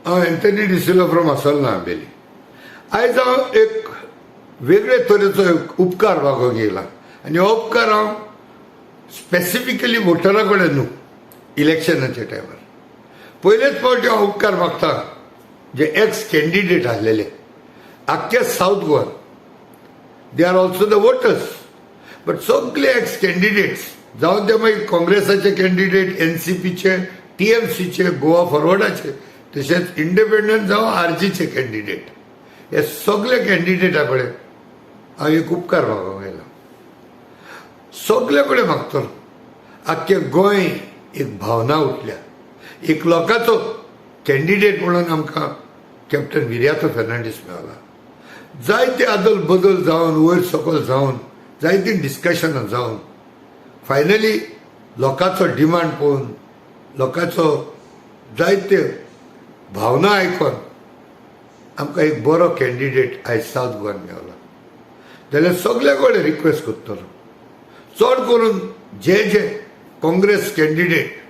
हांव Anthony D'Silva from Assolna Ambelim. आयज हांव एक वेगळे तरेचो एक उपकार मागूंक येयला आनी हो उपकार हांव स्पेसिफिकली वोटरा कडेन न्हू. इलेक्शनाच्या टायमार पयलेच फावटी हांव उपकार मागता जे एक्स कॅन्डिडेट आसलेले आख्ख्या south Goan. They are also the voters, but सगळे एक्स कॅन्डिडेट्स, जावं ते मागीर काँग्रेसाचे कॅन्डिडेट, एनसीपीचे, टीएमसीचे, गोवा फॉरवर्डाचे, तशेंच इंडिपेंडंट जावं आरजीचे कॅन्डिडेट, हे सगळे कॅन्डिडेटा कडेन हांव एक उपकार मागूंक आयला. सगळे कडेन मागतलो. आख्खें गोंय एक भावना उठल्या. एक लोकांचो कॅन्डिडेट म्हणून आमकां कॅप्टन विरियातो फेर्नांडीस मेळ्ळा. जायते अदल बदल जावन, वयर सकयल जावन, जायतीं डिस्कशनां जावन, फायनली लोकांचो डिमांड पळोवन, लोकांचो जायते भावना आयकोन आमकां एक बरो कॅन्डिडेट आयज सावथ गोवान मेवला. जाल्यार सगल्या कडेन रिक्वेस्ट करतलो, चड करून जे जे काँग्रेस कॅन्डिडेट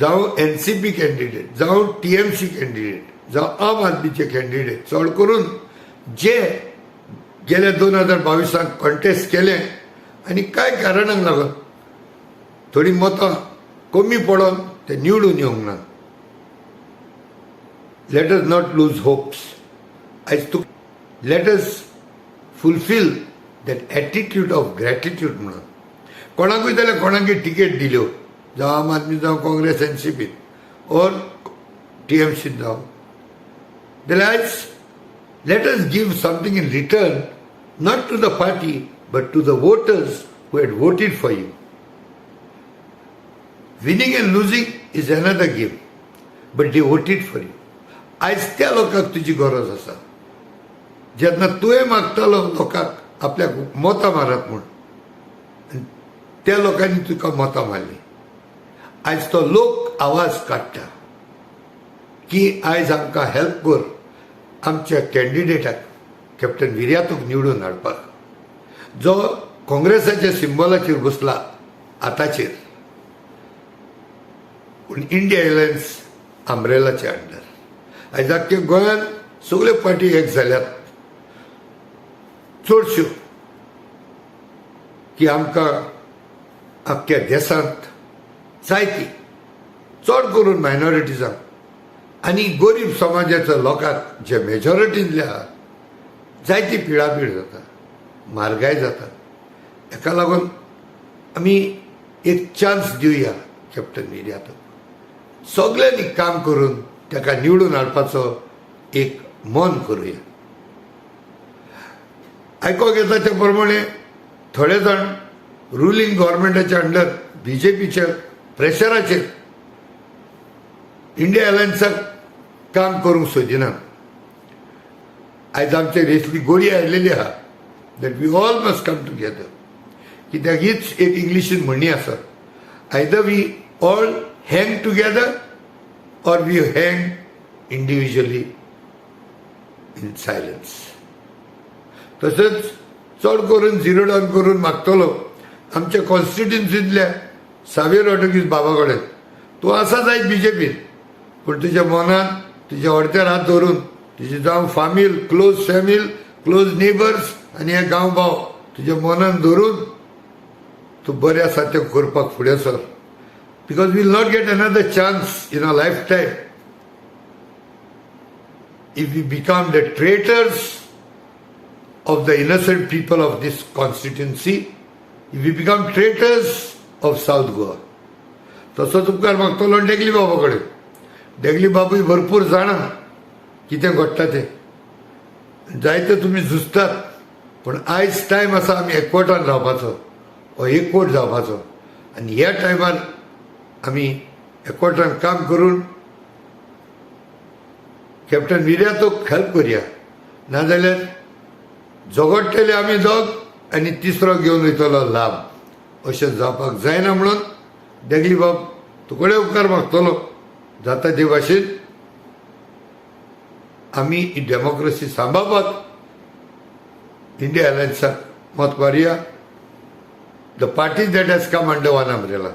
जावं, एनसीपी कॅन्डिडेट जावं, टीएमसी कॅन्डिडेट जावं, आम आदमीचे कॅन्डिडेट, चड करून जे गेल्या 2022 त कॉन्टेस्ट केले आनी कांय कारणांक लागून थोडीं मतां कमी पडोन ते निवडून येवंक ना, let us not lose hopes. आयज तूं let us fulfil that attitude of gratitude म्हणून कोणाकूय जाल्यार कोणाकूय टिकेट दिल्यो, जावं आम आदमी, जावं काँग्रेस, एनसीपीन ऑर टीएमसीन जावं, जाल्यार आयज let us give something in return, not to the party but to the voters who had voted for you. Winning and losing is another game, but they voted for you. आयज त्या लोकांक तुजी गरज आसा. जेन्ना तुवें मागतालो लोकांक आपल्याक मतां मारात म्हूण आनी त्या लोकांनी तुका मतां मारली, आयज तो लोक आवाज काडटा की आयज आमकां हेल्प कर आमच्या कॅन्डिडेटाक कॅप्टन विर्यातूक निवडून हाडपाक, जो काँग्रेसाच्या सिंबलाचेर बसला आताचेर, पूण इंडिया अलायन्स आंब्रेलाच्या अंडर. आयज आख्ख्या गोंयांत सगळ्यो पार्टी एक जाल्यात चडश्यो की आमकां आख्ख्या देशांत जायती, चड करून मायनॉरिटीजांक आनी गरीब समाजाच्या लोकांक जे मेजॉरिटींतले आहा, जायती पिळापीळ जाता, म्हारगाय जाता. हेका लागून आमी एक चान्स दिवया कॅप्टन विर्यातूक. सगल्यांनी काम करून ताका निवडून हाडपाचो एक मन करुया. आयकोंक येता ते प्रमाणे थोडे जाण रुलींग गव्हर्मेंटाच्या अंडर बीजेपीच्या प्रेशराचेर इंडिया अलायन्साक काम करूंक सोदिना. आयज आमचेर इतली गोडी आयलेली आहा that we all must come together, कित्याक हीच एक इंग्लिशीन म्हणी आसा, either we all hang together or we hang individually in silence. तशेंच चड करून झिरो डावन करून मागतलो आमच्या कॉन्स्टिट्युन्सींतल्या सावियर रॉड्रिगीस बाबा कडेन. तूं आसा जायत बीजेपीन, पूण तुज्या मनान तुज्या अर्द्यार हात धरून तुजे जावं फामील, क्लोज फॅमिल, क्लोज नेबर्स आनी हे गांव भाव तुज्या मनान धरून तूं बरें आसा तें करपाक फुडें sir, because we'll not get another chance in a lifetime if we become the traitors of the innocent people of this constituency, if we become traitors of South Goa. तसोच उपकार मागतलो डेगली बाबा कडेन. डेगली बाबूय भरपूर जाणा कितें घडटा तें. जायते तुमी झुजतात, पूण आयज टायम आसा आमी एकवटान रावपाचो हो एकवट जावपाचो आनी ह्या टायमार आमी एकवटान काम करून कॅप्टन विर्यातोक हेल्प करुया. नाजाल्यार झगडटले आमी दोग आनी तिसरो घेवन वयतलो लाभ, अशें जावपाक जायना म्हणून देगली बाब तुकडे उपकार मागतलो. जाता ते भाशेन आमी ही डेमोक्रेसी सांबाळपाक इंडिया अलायन्साक मत मारुया, the party that has come under one umbrella.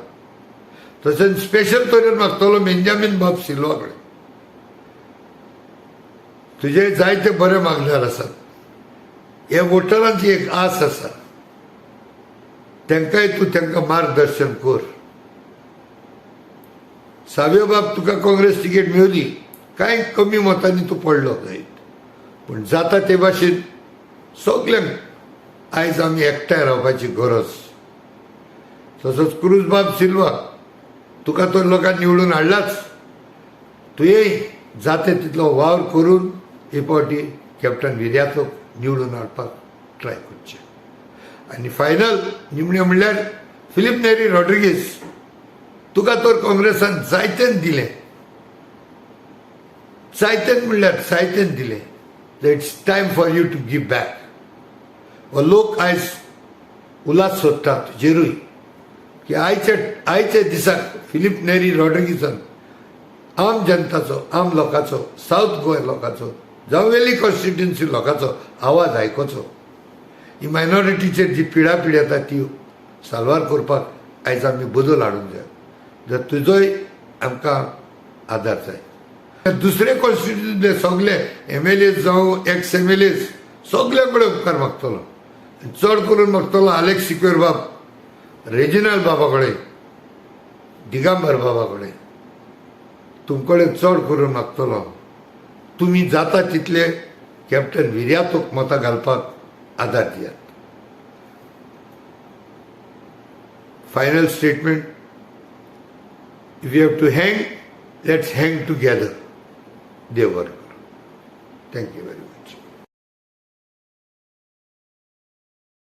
तशेंच स्पेशल तरेन मागतलो बेंजामीन बाब सिल्वा कडेन. तुजे जायते बरे मागणार आसात. हे वोटरांची एक आस आसा, तांकांय तूं तांकां मार्गदर्शन कर. सावयो बाब, तुका काँग्रेस तिकेट मेवली, कांय कमी मतांनी तूं पडलो जायत, पूण जाता ते भाशेन सगल्यांक आयज आमी एकठांय रावपाची गरज. तसोच क्रूज बाब सिल्वा, तुका तर लोकांनी निवडून हाडलाच, तुवें जाता तितलो वावर करून हे फावटी कॅप्टन विर्यातो निवडून हाडपाक ट्राय करचें. आनी फायनल निमणें म्हणल्यार फिलीप नेरी रॉड्रिगीस, तुका तर काँग्रेसान जायतेन दिलें, जायतेन म्हणल्यार जायतेन दिलें. It's time for you to give back. हो लोक आयज उल्हास सोदता तुजेरूय की आयच्या दिसाक फिलीप नेरी रॉड्रिगीसान आम जनताचो, आम लोकांचो, सावथ गोंय लोकांचो, जावं वेली कॉन्स्टिट्युन्सी लोकांचो आवाज आयकोचो. ही मायनॉरिटीचेर जी पिडापीड येता ती साल्वार करपाक आयज आमी बदल हाडूंक जाय. जर तुजोय आमकां आदार जाय. दुसरे कॉन्स्टिट्युन्सीतले सगळे एम एल ए जावं एक्स एम एल ए सगल्या कडेन उपकार मागतलो. चड करून मागतलो आलेक्स सिक्वेर बाब, रेजिनाल बाबा कडेन, दिगंबर बाबा कडेन, तुमकडे चड करून मागतलो. तुमी जाता तितले कॅप्टन विर्यातोक मतां घालपाक आदार दियात. Final statement, if you have to hang, let's hang together. देव बरें करूं. Thank you very much.